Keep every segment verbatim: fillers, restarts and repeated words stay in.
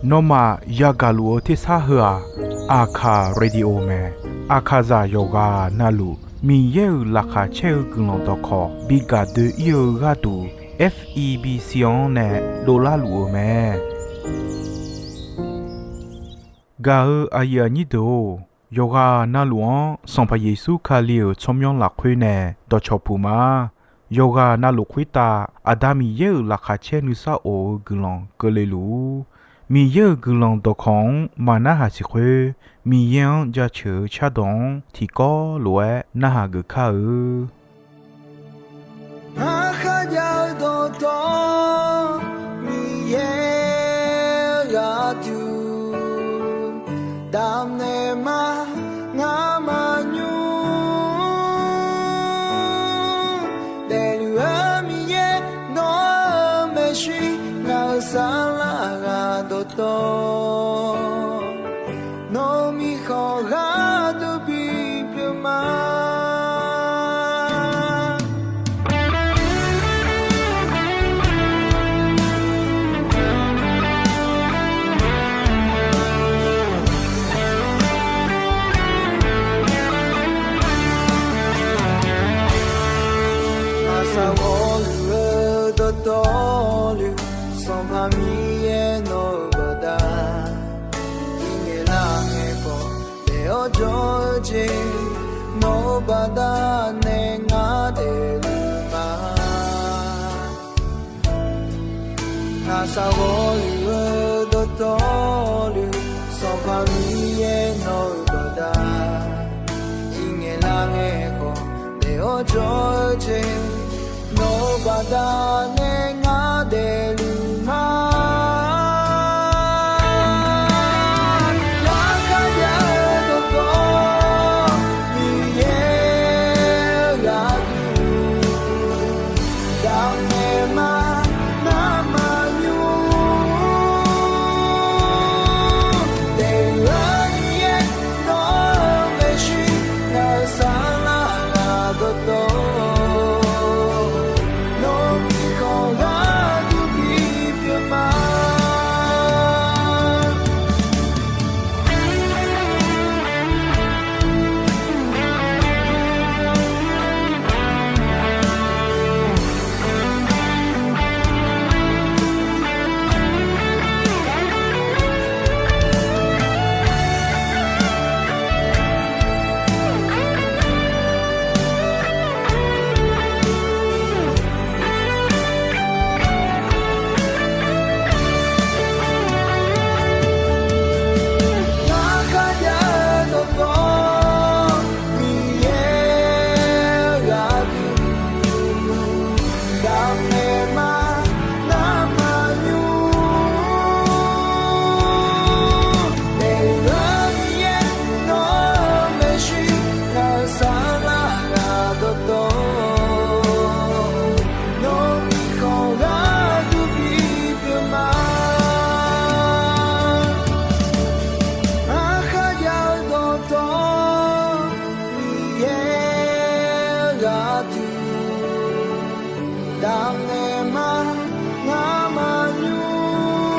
Nawmaf yagaq luf-eu tersar heu-aq, Aqkaq Radio mae. Aqkaqzaq yawqghaq navluf Miqyaer-euq laqkhaq caer-eu guiqlanq dawqkawq bi gaq doe-ir-eu gharduq, F E B C-anr nae dovlar luf-euq mae. Gaq-eu aqyuif aqnyir deuq-or, yawqghaq navluf-anr Sanqpaq Yeqsur Kali-euq tsawrmyanr lafkhoer nae dawqcawq puq ma. Yawqghaq navluf khoertav Aqda Miqyaer-euq laqkhaq caer nuisar of-eu guiqlanq keuvle luf-ur. Miqyaer-euq guiqlanq dawqkawq-anr maqnarhaq siq khoer, Miqyaer-anr jaceuq-eu cardawq-anr tiqkawv lof-aer narhaq geuf kar-eu. Ngar kharjav-eu dawqtawv Miqyaer-eu gharduq damnaeq ma. Ngar maqnymr daefluf-eu Miqyaer, nawr-eu maeqshi ngaq-euq saflar ghaq dawqtawv, nawq-eu mirkhanq gharduq bipyeuf ma. Aqsaq ghawrluf-eu dawqtawvluf, Sanqpaq Miqyaer nawq-eu baqda, iqngaeq lar ngaeq khawf daef-awr jawr-eu jeq, nawq-eu baqda nae ngar daefluf ma. Aqsaq ghawrluf-eu dawqtawvluf, Sanqpaq Miqyaer nawq-eu baqda, iqngaeq lar ngaeq khawf daef-awr jawr-eu jeq, nawq-eu baqda nae ngar daefluf ma. Ngar kharjav-eu dawqtawv Miqyaer-eu gharduq damnaeq ma. Ngar maqnymr daefluf-eu Miqyaer, nawr-eu maeqshi ngaq-euq saflar ghaq dawqtawv, nawq-eu mirkhanq gharduq bipyeuf ma. Ngar kharjav-eu dawqtawv Miqyaer-eu gharduq damnaeq ma. Ngar maqnymr daefluf-eu Miqyaer, nawr-eu maeqshi ngaq-euq saflar ghaq dawqtawv, nawq-eu mirkhanq gharduq bipyeuf ma. Ngar kharjav-eu dawqtawv Miqyaer-eu gharduq damnaeq ma. Ngar maqnymr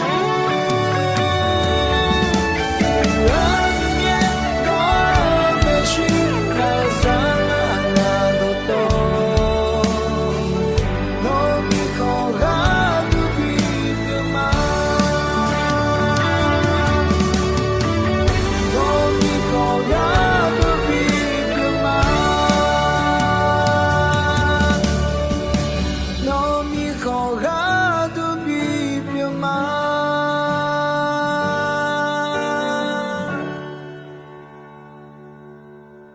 daefluf-eu Miqyaer, nawr-eu maeqshi ngaq-euq saflar ghaq dawqtawv, nawq-eu mirkhanq gharduq bipyeuf ma. Nawq-eu mirkhanq gharduq bipyeuf ma. Nawq-eu mirkhanq gharduq bipyeuf ma.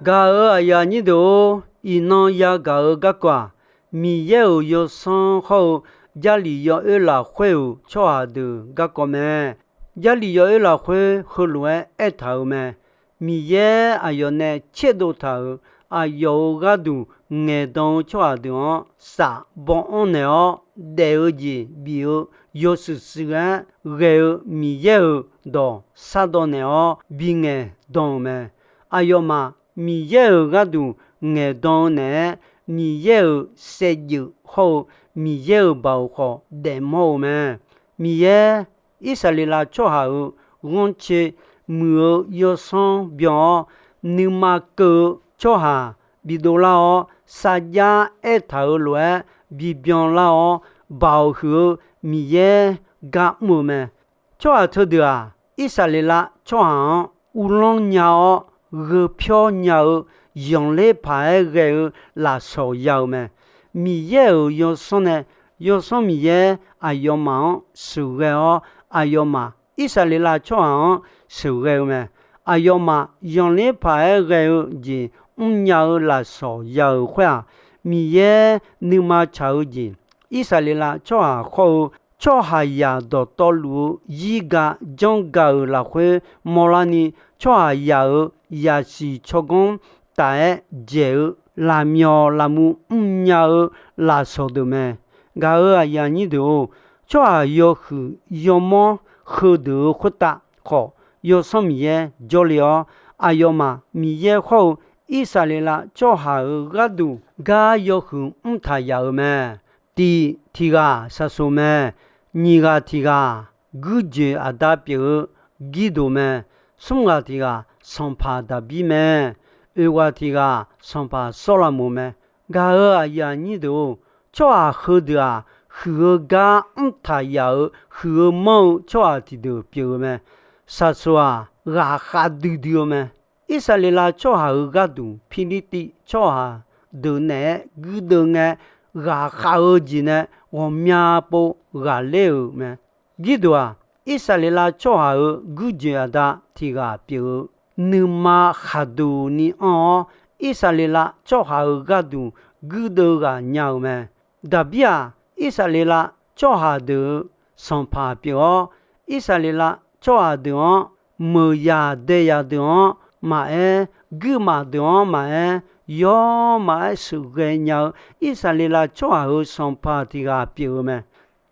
Gaq-euq aqyuif aqnyir deuq-or, iqnan yagaq-eu garkawv-aq, Miqyaer-euq yawsanr hawr-eu Jarlif yawoer lafkhoer-euq tsawrhaq deuq garkawv mae. Jarlif yawoer lafkhoer heulof-aer aertaq-euq mae. Miqyaer aqyawf nae tserdov taq-euq aqyawf-euq gharduq ngaeqdan-eu tsawrhaq deuq-anr saf baw anr naeq-awr, daef-eu jeq bif-eu yawshuif shuif-aer ghae-eu Miqyaer-euq dawq shardawv naeq-awr bingaeq dan-euq mae. Aqyawfmaf Miqyaer-euq gharduq ngaeqdan-eu naeq-aer, Miqyaer-euq saevdzeuf hawr-eu Miqyaer-euq baoq khawf daefmawr-eu mae. Miqyaer Irsaqleqlav tsawrhaq-euq ghanrcae muiq-eu yawsanr byan-awr, nuima keuv-eu tsawrhaq bidov lar-awr, sarjax aertaq-euq lof-aer bibyan lar-awr, Baoq huiq-eu Miqyaer gar mr-eu mae. Tsawrhaq teudeuq-aq, Irsaqleqlav tsawrhaq-anr uvlanr nya-awr, gheu pyawr nya-eu, yanqler paq-aer ghae-eu lafsawq ya-eu mae. Miqyaer-euq yawsanr nae, yawsanr Miqyaer aqyawfmaf-anr sheuqghae-awr, aqyawfmaf Irsaqleqlav tsawrhaq-anr sheuqghae-eu mae. Aqyawfmaf yanqler paq-aer ghae-eu jeq mrnya-eu lafsawq ya-euq khoer-aq, Miqyaer nuima tsaq-eu jeq, Irsaqleqlav tsawrhaq khawr-eu tsawrhaqzaq dawqtawvluf-eu zirga janrga-euq lafkhoer mawrlarni, tsawrhaqzaq-euq zaqsiq tsawrganr taf-aer dzaeq-eu lafmyawq lafmuv mrnya-eu lafsawq deuq mae. Gaq-euq aqyuif aqnyir deuq-or, tsawrhaq yawhuiq yawmawr heudeuq-euq khoertav khawf, yawsanr Miqyaer jawrle-awr, aqyawfmaf Miqyaer khawr-eu Irsaqleqlav tsawrhaq-euq gharduq gar yawhuiq mrtaq yaf-euq mae. Tiq tiq ghaq Saqsoq mae. Nyiq ghaq tiq ghaq guirjoeq aqda pyeuf-eu Girdoq mae. Smr ghaq tiq ghaq sanqpaq Daqbir mae. Oeq ghaq tiq ghaq sanqpaq Sawrlaqmoq mae. Gaq-euq aqyuif aqnyir deuq-or, tsawrhaq heudeuq-aq, huiq-eu gar mrtaq yaf-eu huiq-eu manr-eu tsawrhaq tiqdeuq pyeuf-eu mae. Saqsoq-aq, ghaqkhav duidui-eu mae. Irsaqleqlav tsawrhaq-euq gharduq Pirlirtiv tsawrhaq deuq naeq-aer guirdeuv ngae, ghaqkhav-eu jeq nae ghawqmya pov ghaqler-euq mae. Girdoq-aq, Irsaqleqlav tsawrhaq-euq guirjoeq aqda tiq ghaq pyeuf-eu, nuima khaqduq ni anr-awr, Irsaqleqlav tsawrhaq-euq gharduq guirdeuv ghaq nya-euq mae. Daqbir-aq, Irsaqleqlav tsawrhaq deuq-euq sanqpaq pyeuf-awr, Irsaqleqlav tsawrhaq deuq-anr, meuq yaq dae yaq deuq-anr maqaer, guirmaf deuq-anr maqaer, yawr maqaer sheuqghae nya-eu Irsaqleqlav tsawrhaq-euq sanqpaq tiq ghaq pyeuf-eu mae.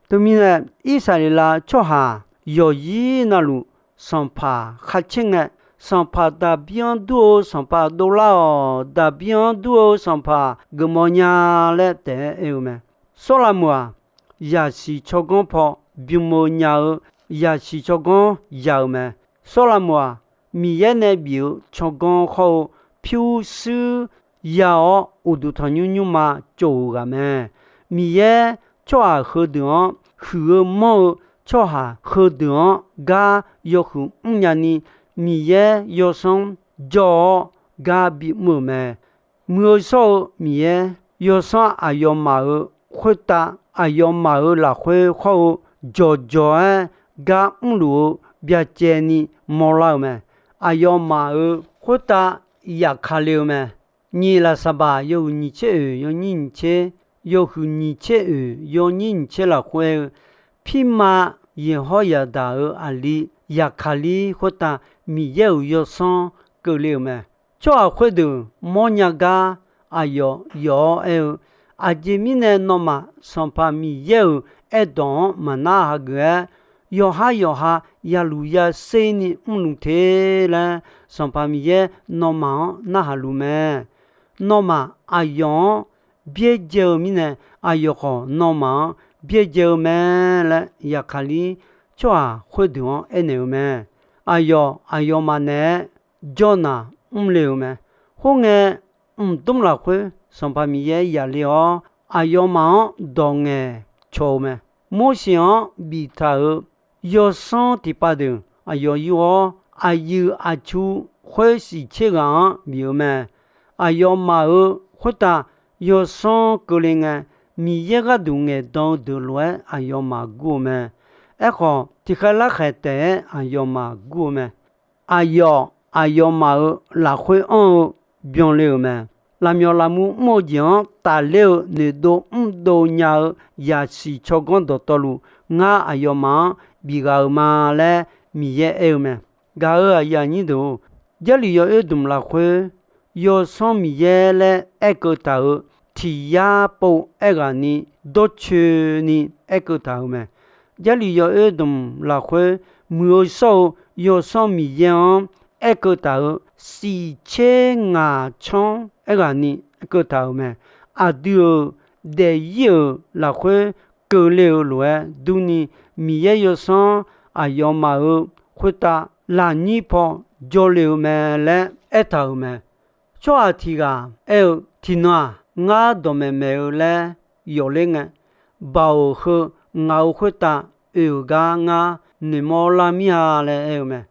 Teumirnae, Irsaqleqlav tsawrhaq yawqyir navluf sanqpaq khar caer ngae, sanqpaq Daqbir-anr dur-eu sanqpaq dovlar-awq, Daqbir-anr dur-eu sanqpaq geufmawf nya laer taef-aer aer-eu mae. Sawrlaqmoq-aq, zaqsiq tsawrganr paw bym-eu nya-eu zaqsiq tsawrganr ya-eu mae. Sawrlaqmoq-aq, Miqyaer nae bif-eu tsawrganr khawr-eu pyurshuir ya-awr, uqduq tanqnymr nymrma tsov-euq ghaq mae. Miqyaer tsawrhaq heudeuq-anr huiq-eu manr-eu tsawrhaq heudeuq-anr gar yawhuiq mrnya ni, Miqyaer yawsanr jawr-awr gar bimr-euq mae. Muiq-eu shawr-eu Miqyaer, yawsanr aqyawfmaf-euq khoertav, aqyawfmaf-euq lafkhoer khawr-eu jawqjawq-aer gar mrluf-eu byacaevni mawrlar-eu mae. Aqyawfmaf-euq khoertav yafkale-eu mae. Nyiq Laqsaqbaq yawhuiq nyiq tser oeq yawnyir nyiq tser, yawhuiq nyiq tser oeq yawnyir nyiq tser lafkhoer aer-eu, pirma Yeqhawr Yaqdaq-euq aqli Yaqkaqlir khoertav Miqyaer-euq yawsanr keuvle-euq mae. Tsawrhaq khoerdeuq mawrnya gar aqyawf yawf-awr aer-eu, Aqjeq mirnae nawmaf Sanqpaq Miqyaer-euq aerdawq-anr maqnar hageuf-aer, yawqhar yawqha yaluf yaser ni mrluf te laer, Sanqpaq Miqyaer nawmaf-anr narhaq luf mae. Nawmaf aqyawf-anr byaerdzae-eu mirnae, aqyawf khawf nawmaf-anr byaerdzae-eu mae laer, Yaqkaqlir tsawrhaq khoerdeuq-anr aernaeq-eu mae. Aqyawf aqyawfmaf naeq-aer jawrnaq mrle-euq mae. Khoerngae, mqdmr lafkhoer Sanqpaq Miqyaer yaqle-awr, aqyawfmaf-anr dawq ngaeqcawq-eu mae. Morseq-anr biftaq-euq yawsanr tiqpav deuq aqyawf yur-awr, aqyuif aqtsu khoer siqtser ghaq-anr bif-eu mae. Aqyawfmaf-euq khoertav yawsanr keuvle ngae, Miqyaer gharduq ngaeqdan-eu deuq lof-aer aqyawfmaf gur-eu mae. Aerkhawf, tiqkhaeq larkhaeq taef-aer aqyawfmaf gur-eu mae. Aqyawf aqyawfmaf-euq lafkhoer anr-eu byanle-euq mae. Lafmyawf lafmuv mr-eu jeq-anr tafler-eu noeqdov mrdov nya-eu yasiq tsawrganr dawqtawvluf, ngar aqyawfmaf-anr bif ghaq-euq ma laer Miqyaer aer-eu mae. Gaq-euq aqyuif aqnyir deuq-or, Jarlif yawoer dmq lafkhoer Yawsanr Miqyaer laer aerkeuv taq-euq tiq yar pov aerghaqni dawrcoeni aerkeuv taq-euq mae. Jarlif yawoer dmq lafkhoer muiq-eu shawr-eu Yawsanr Miqyaer-anr aerkeuv taq-euq siqtser ngaq tsanr aerghaqni aerkeuv taq-euq mae. Aqdui-euq daefzir-euq lafkhoer keuvle-euq lof-aer durni, Miqyaer Yawsanr aqyawfmaf-euq khoertav lafnyir paw jawrle-eu mae laer aertaq-euq mae. Tsawrhaq tiq ghaq aer-eu, Tiqnan-aq, ngar dawqmaeq maeq-eu laer yawfler ngae, Baoq heu ngaq-euq khoertav oe-euq gar ngar noeqmawr lar mir-a laer aer-eu mae.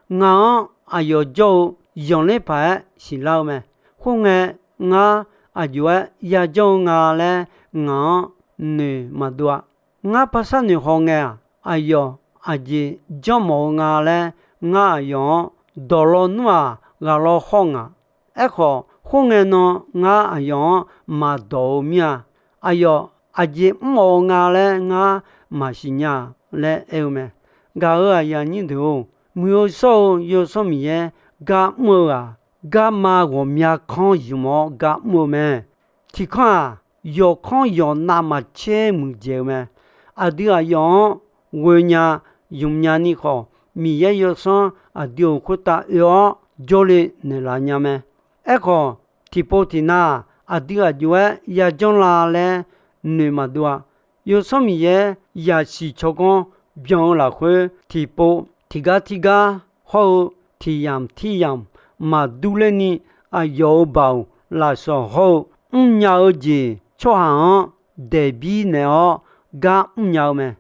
Ngaq-anr aqyawf jawr-eu zanqler paq-aer siqlar-eu mae. Khoerngae, ngar aqjox-aer yajanr-eu nga laer ngaq-anr noeq maqdov-a. Ngar parsar noeq haw ngae-aq, aqyawf aqjeq janrmawf-eu nga laer ngar aqyawf-anr dawq lawnmr-aq ghaq law hawr ngaq. Aerkhawf, khoerngae nan ngar aqyawf-anr maqdawq-eu mir-a. Aqyawf aqjeq mr-awq-eu nga laer ngar maqsiq nya-a laer aer-eu mae. Gaq-euq aqyuif aqnyir deuq-or, muiq-eu shawr-eu Yawsanr Miqyaer gar mr-eu-aq, garma ghawqmya kanr zmq-awr gar mr-eu mae. Tiqkanr-aq, yawqkanr yawqnav maqtser muiqdzaeq-eu mae. Aqdui aqyawf-anr ghoenya zmq nyani khawf, Miqyaer Yawsanr aqdui-euq khoertav oe-awr jawrle naeqlaf nya mae. Aerkhawf, tiqpov tiqnav-aq, aqdui aqjox-aer yajanr la laer noeq maqdov-a. Yawsanr Miqyaer zaqsiq tsawrganr byan-eu lafkhoer, tiqpov tiqgar tirgar hawr-eu tiqyamq tiryamq maqdur lerni, aqyawf-euq baoq lafsawq hawr-eu mrnya-eu jeq tsawrhaq-anr daeqbir naeq-awr gar mrnya-eu mae.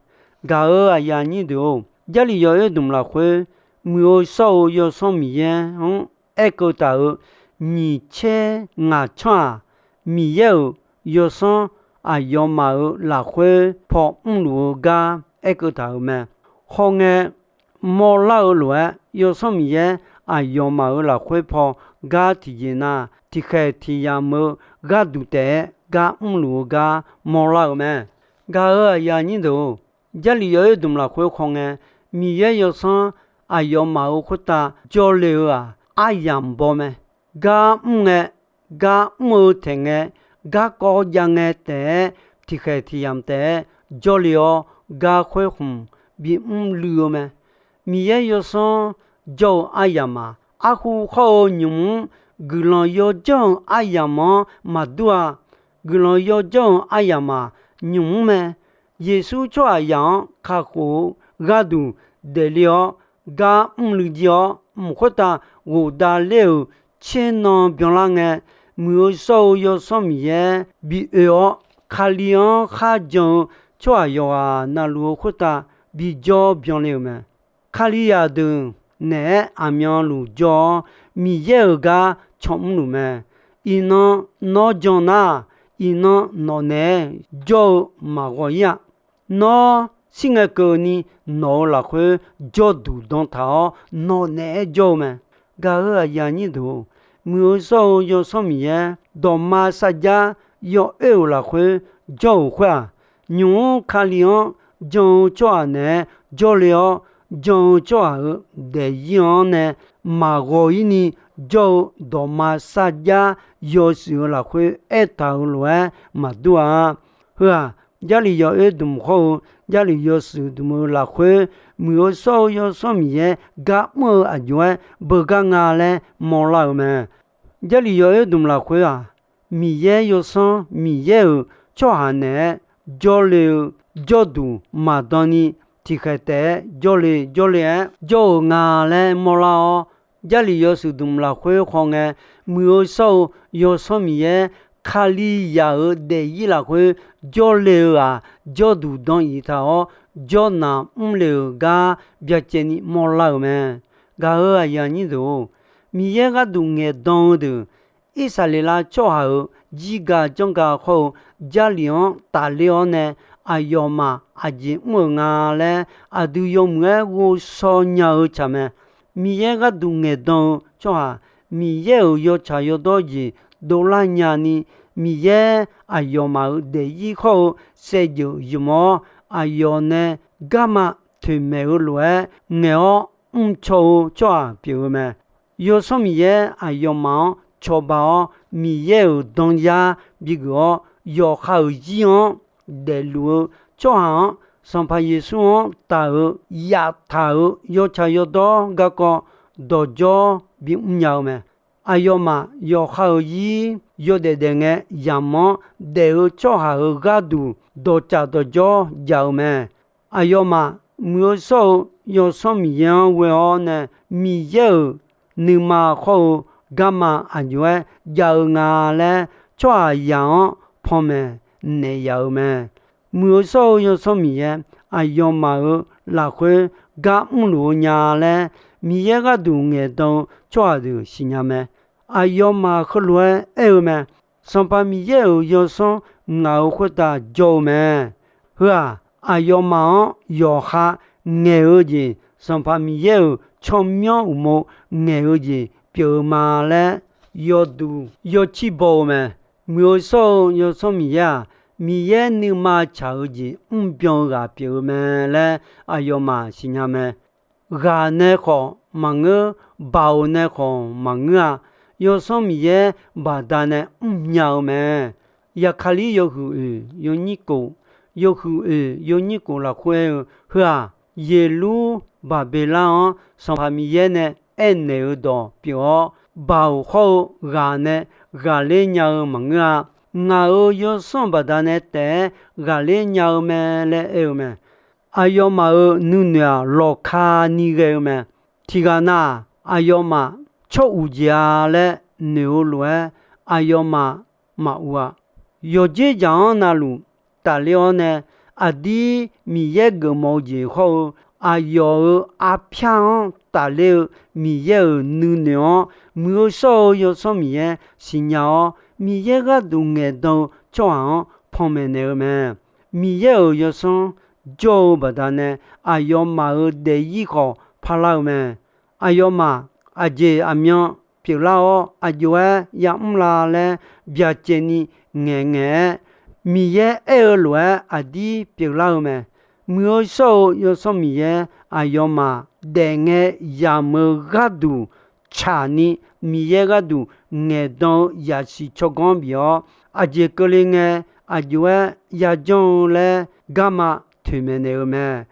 Gaq-euq aqyuif aqnyir deuq-or, Jarlif yawoer dmq lafkhoer, muiq-eu shawr-eu Yawsanr Miqyaer-anr aerkeuv taq-euq nyiq tser ngaq tsanr-aq, Miqyaer-euq Yawsanr aqyawfmaf-euq lafkhoer paw mrluf-eu gar aerkeuv taq-euq mae. Hawngae, mawrlar-eu lof-aer, Yawsanr Miqyaer aqyawfmaf-euq lafkhoer paw gar tiqjeq nar, tiqkhaeq tiqyamq-eu gharduq taef-aer gar mrluf-eu gar mawrlar-eu mae. Gaq-euq aqyuif aqnyir deuq-or, Jarlif yawoer dmq lafkhoer khawf ngae, Miqyaer Yawsanr aqyawfmaf-euq khoertav jawrle-eu-aq, aryamq baw mae. Gar mr ngae, gar mr-eu taeq ngae, garkawv jav ngae taef-aer, tiqkhaeq tiqyamq taef-aer jawrle-awr, gar khoer khmq bimr luiv-eu mae. Miqyaer Yawsanr jawr-eu aryamq-aq, arhu hawr-eu nymq-mr guiqlanq yawjanr-eu aryamq-anr maqdur-a. Guiqlanq yawjanr-eu aryamq-aq, nymq-mr mae. Yeqsur tsawrhaqzaq-anr kakhof-eu gharduq daefle-awr, gar mrluiv jir-awr, mq khoertav ghofdav ler-euq tser nan byanlar ngae, muiq-eu shawr-eu Yawsanr Miqyaer bi oe-awr, Kali-anr kharjan-eu tsawrhaq yawqghaq navluf-eu khoertav bijawr byanle-euq mae. Kalizaq deuq naeq-aer aqmyanluf jawr-awr, Miqyaer-euq gar canmr luf mae. Iqnan nawr jan nar, iqnan nawq naeq-aer jawr-eu maqghawq-ir-a. Nawr shir ngae keuvni nawq-euq lafkhoer jawrduq dan taq-awr, nawq naeq-aer jawr-eu mae. Gaq-euq aqyuif aqnyir deuq-or, muiq-eu shawr-eu Yawsanr Miqyaer dawqma sarjax yawoer-euq lafkhoer jawr-euq khoer-aq, nymq-mr Kali-anr jan-eu tsawrhaq naeq-aer jawrle-awr, jan-eu tsawrhaq-euq daefzir-anr nae maqghawq-ir ni jawr-eu dawqma sarjax yawshuif-eu lafkhoer aertaq-euq lof-aer maqdur-a. Heu-aq, Jarlif yawoer dmq hawr-eu Jarlif yawshuif dmq-eu lafkhoer, muiq-eu shawr-eu Yawsanr Miqyaer gar mr-eu aqjox-aer beugar nga laer mawrlar-euq mae. Jarlif yawoer dmq lafkhoer-aq, Miqyaer Yawsanr Miqyaer-euq tsawrhaq naeq-aer jawrle-eu jawrduq maqdan ni, tiqkhaeq taef-aer jawrle jawrle-aer jawr-euq nga laer mawrlar-awr, Jarlif yawshuif dmq lafkhoer khawf ngae, muiq-eu shawr-eu Yawsanr Miqyaer Kalizaq-euq daefzir lafkhoer jawrle-eu-aq, jawrduq dan iq taq-awr, jawrnaq mrle-euq gar byacaevni mawrlar-euq mae. Gaq-euq aqyuif aqnyir deuq-or, Miqyaer gharduq ngaeqdan-eu deuq, Irsaqleqlav tsawrhaq-euq jirga janrga hawr-eu Jarlif-anr tafler-awr nae, aqyawfmaf aqjeq mr-euq nga laer aqdui yawmuiq-aer ghovshaw nya-eu tsaq mae. Miqyaer gharduq ngaeqdan-eu tsawrhaq, Miqyaer-euq yawtsaq yawdawr jeq dovlar nyani, Miqyaer aqyawfmaf-euq daefzir hawr-eu saevdzeuf zmq-awr, aqyawf nae garma toeqmaeq-eu lof-aer ngaeq-awr mrcaw-eu tsawrhaq pyeuf-eu mae. Yawsanr Miqyaer aqyawfmaf-anr cawba-awr, Miqyaer-euq danyar bigeuf-awr, yawqha-euq zir-anr daefluf-eu tsawrhaq-anr, Sanqpaq Yeqsur-anr taq-euq yaftaq-euq yawtsaq yawdawr garkawv dawqdzawr bimr nya-eu mae. Aqyawfmaf yawqha-euq zir yawdaef daef ngae yamq-anr daef-eu tsawrhaq-euq gharduq dawqtsaf dawqjawr jaq-eu mae. Aqyawfmaf Muiq-eu shawr-eu Yawsanr Miqyaer-anr ghoe-awr nae Miqyaer-euq nuima khawr-eu garma aqjox-aer jav-eu nga laer tsawrhaqzaq-anr panmaeq naeq yaf-eu mae. Muiq-eu shawr-eu Yawsanr Miqyaer aqyawfmaf-euq lafkhoer gar mrluf-eu nya laer Miqyaer gharduq ngaeqdan-eu tsawrhaq deuq siqnya mae. Aqyawfmaf heulof-aer aer-eu mae. Sanqpaq Miqyaer-euq Yawsanr ngaq-euq khoertav jawr-eu mae. Heu-aq, aqyawfmaf-anr yawqha ngaeq-eu jeq, Sanqpaq Miqyaer-euq tsawrmyanr uqmov ngaeq-eu jeq pyeuf-eu ma laer yawduq yawcir baw-eu mae. Muiq-eu shawr-eu Yawsanr Miqyaer-aq, Miqyaer nuima tsaq-eu jeq mrbyan-eu ghaq pyeuf-eu mae laer aqyawfmaf siqnya mae. Ghaq nae khawf maqngeur, baoq nae khawf maqngeur-a. Yawsanr Miqyaer baqdanae mrnya-eu mae. Yaqkaqlir yawhuiq oeq yawnyir kof, yawhuiq oeq yawnyir kof lafkhoer aer-eu heu-aq, Yeqlurbaqbeqlar-anr Sanqpaq Miqyaer nae aernaeq-eu dawq pyeuf-awr, baoq hawr-eu ghaq nae ghaqler nya-eu maqngeur-a. Ngaq-euq yawsanr baqdanae taef-aer ghaqler nya-eu mae laer aer-eu mae. Aqyawfmaf-euq nuinoeq-aq lawqkani ghae-eu mae. Tiqghaq nav-aq, aqyawfmaf tsawr uq jeq-a laer noeq-eu lof-aer aqyawfmaf maqur-a. Yawqdzer dzaq-anr navluf tafler-awr nae, aqdir Miqyaer geufmawf-eu jeq hawr-eu, aqyawf-euq arpyar-anr tafler-eu Miqyaer-euq nuinoeq-anr, Muiq-eu shawr-eu Yawsanr Miqyaer siqnya-awr, Miqyaer gharduq ngaeqdan-eu tsawrhaq-anr panmaeq naeq-eu mae. Miqyaer-euq Yawsanr jawr-eu baqdanae, aqyawfmaf-euq daefzir khawf parlar-eu mae. Aqyawfmaf aqjeq aqmyan pyeuflar-awr aqjox-aer yamr la laer byacaevni ngaeqngaeq-aer, Miqyaer aer-eu lof-aer aqdir pyeuflar-eu mae. Muiq-eu shawr-eu Yawsanr Miqyaer aqyawfmaf daefngae yamq-eu gharduq tsaqni Miqyaer gharduq ngaeqdan-eu zaqsiq tsawrganr bif-awr, aqjeq keuvle ngae aqjox-aer yajanr-eu laer garma toeqmaeq naeq-eu mae.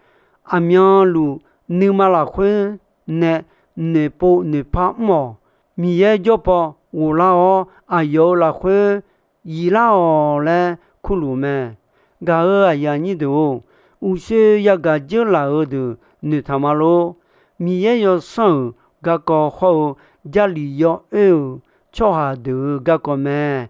Aqmyanluf nuima lafkhoer nae noeqpov noeqpar mr-awq. Miqyaer jawr paw ghoflar-awr, aqyawf-euq lafkhoer yiflar-awq laer kurluf mae. Gaq-euq aqyuif aqnyir deuq-or, uqshoe yagaq dzeurlaf-eu deuq noeqtaq ma lor. Miqyaer yawsanr-euq garkawv hawr-eu, Jarlif yawoer-euq tsawrhaq deuq-euq garkawv mae.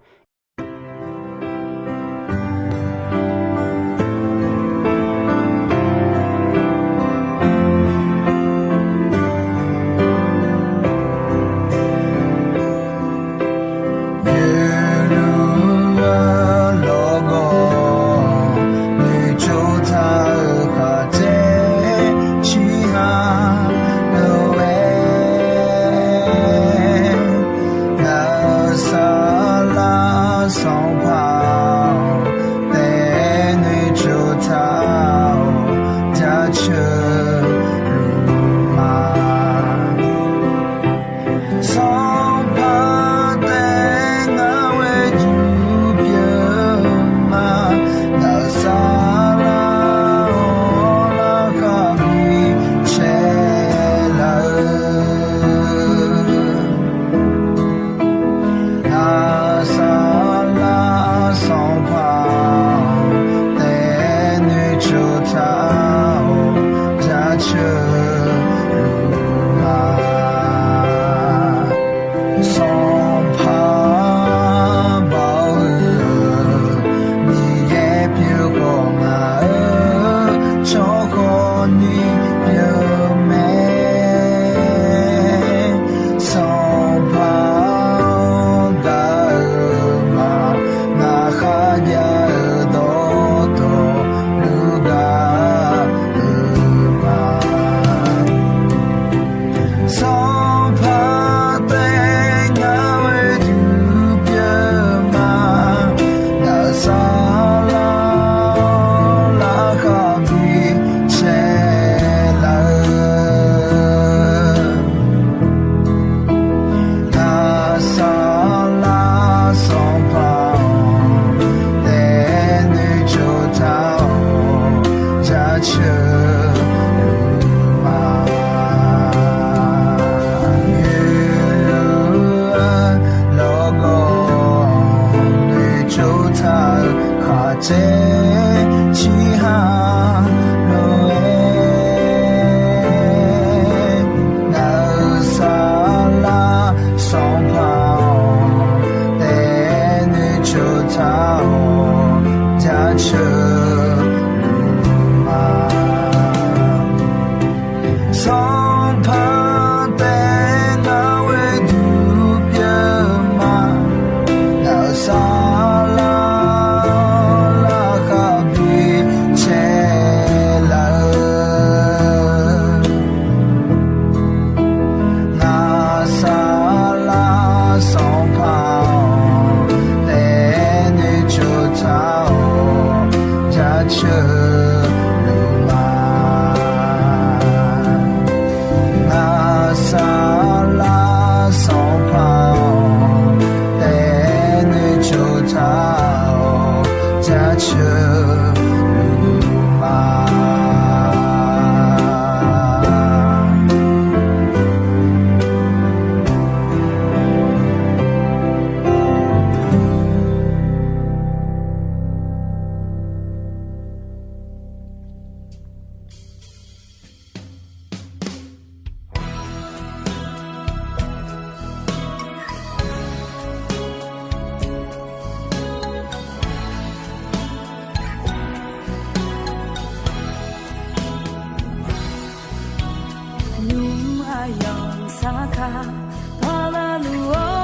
Parlar luf-awr,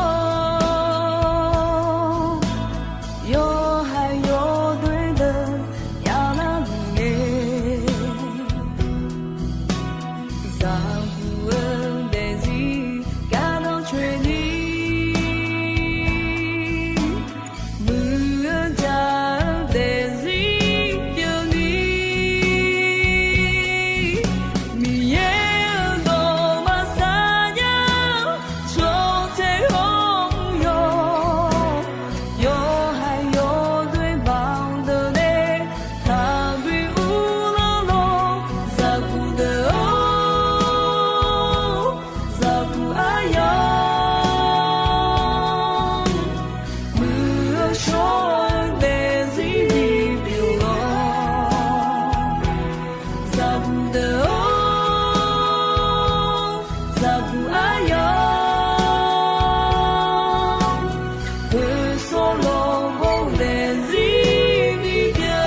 yawhaiq yawdoer deuq javlar luf ngae, zaqguq-eu daefzir gardanr coeni, muiq-eu jaq-eu daefzir pyeufni, Miqyaer-euq dawq maqsar nya-eu tsawrtae hawr-eu yawq, yawhaiq yawdoer baq-eu deuq nae taqbi uvlanr lawr, zaqguq deuq-or, zaqguq aryamq, muiq-eu shawr-eu daefzir bipyeuf lawr, zaqguq deuq-or, zaqguq aryamq, poeqsawr lawq ghov daefzir bipyeuf.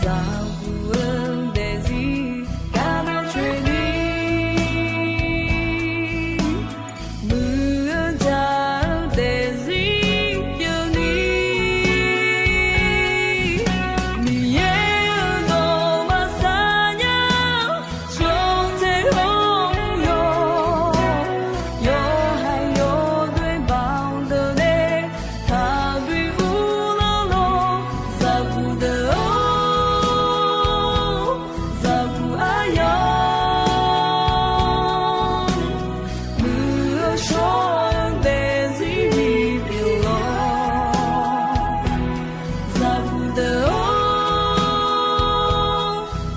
Zaqguq-eu daefzir gardanr coeni, muiq-eu jaq-eu daefzir pyeufni, Miqyaer-euq dawq maqsar nya-eu tsawrtae hawr-eu yawq, yawhaiq yawdoer baq-eu deuq nae taqbi uvlanr lawr, zaqguq deuq-or, zaqguq aryamq, muiq-eu shawr-eu daefzir bipyeuf lawr, zaqguq deuq-or,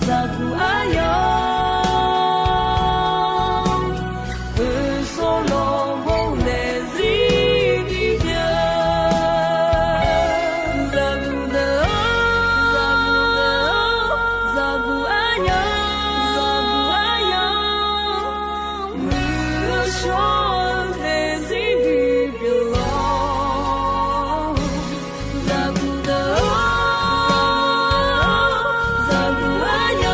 zaqguq aryamq, poeqsawr lawq ghov daefzir bipyeuf, zaqguq deuq-or, zaqguq aryamq, zaqguq aryamq, muiq-eu shawr-eu daefzir bipyeuf lawr, zaqguq deuq-or, zaqguq aryamq,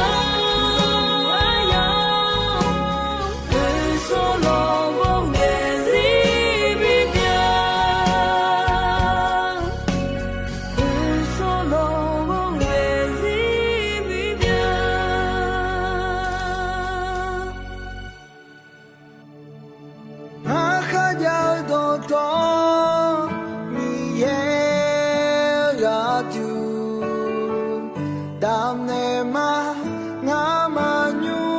poeqsawr lawq ghov daefzir bipyeuf, poeqsawr lawq ghov daefzir bipyeuf. Ngar kharjav-eu dawqtawvluf, Miqyaer-eu gharduq damnaeq ma. Ngar maqnymr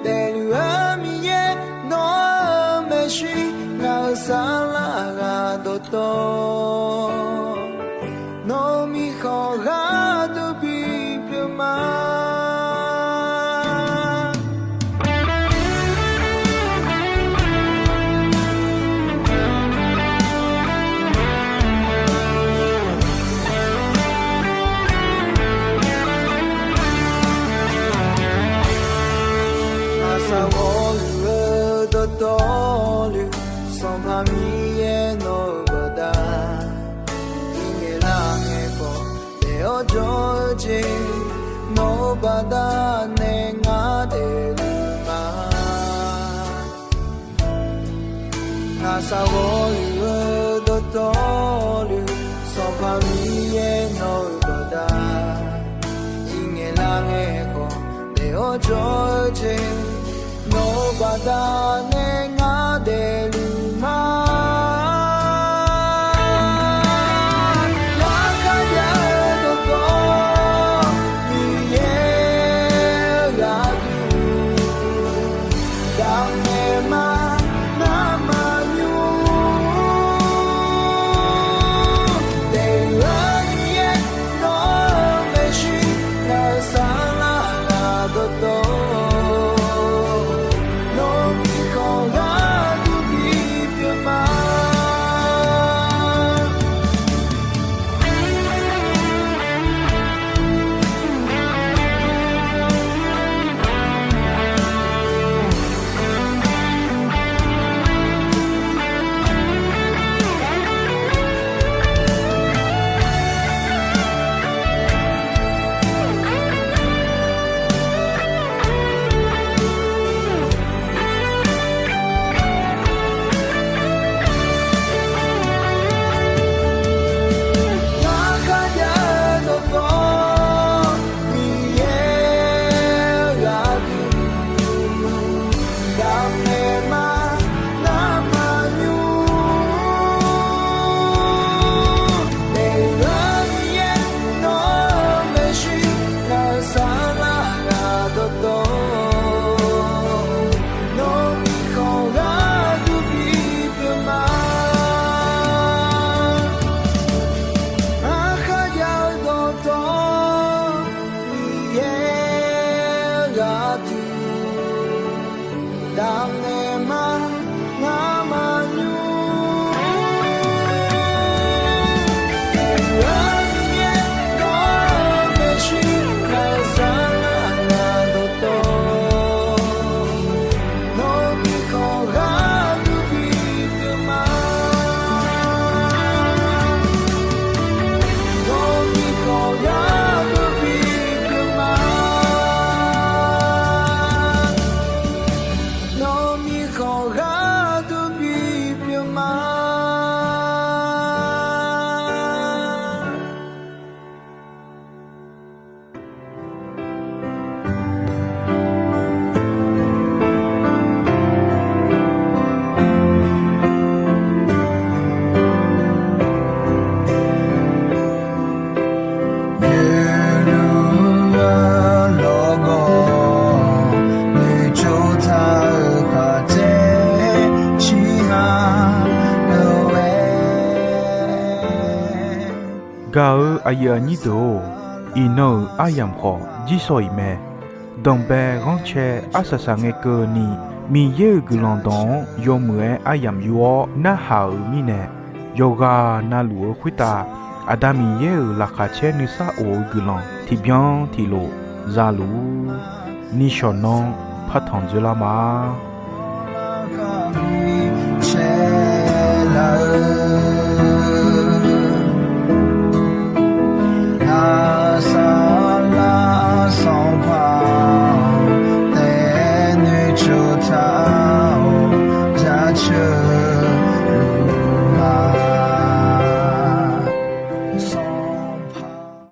daefluf-eu Miqyaer, nawq-euq maeqshi, ngaq-euq saflar ghaq dawqtawv, nawq-euq mirkhanq gharduq bipyeuf ma. Aqsaq ghawqluf-eu dawqtawvluf, Sanqpaq Miqyaer nawq-euq baqda, iqngaeq lar ngaeq khawf daef-awr jawr-eu jeq, nawq-euq baqda nae ngar daefluf ma. Aqsaq ghawqluf-eu dawqtawvluf, Sanqpaq Miqyaer nawq-euq baqda, iqngaeq lar ngaeq khawf daef-awr jawr-eu jeq, nawq-euq baqda nae ngar daefluf ma. Ngar kharjav-eu dawqtawv, Miqyaer-eu gharduq damnaeq ma. Ngar maqnymr daefluf-eu Miqyaer, nawq-euq maeqshi, ngaq-euq saflar ghaq dawqtawv, Aqyuif aqnyir deuq-or, iqnan-euq aryamq khawf jirsawq iq mae. Danqbae ghanrcae arsaq saqngae keuvni, Miqyaer-euq guiqlanq dawq-anr yawmuiq-aer aryamq yur-awr narhaq-euq mirnae, yawqghaq navluf-eu khoertav Aqda Miqyaer-euq laqkhaq caer nuisar of-eu guiqlanq tiqbyan tiqlof zaluf-ur. Nishawq nanr partanq dzoerlar ma.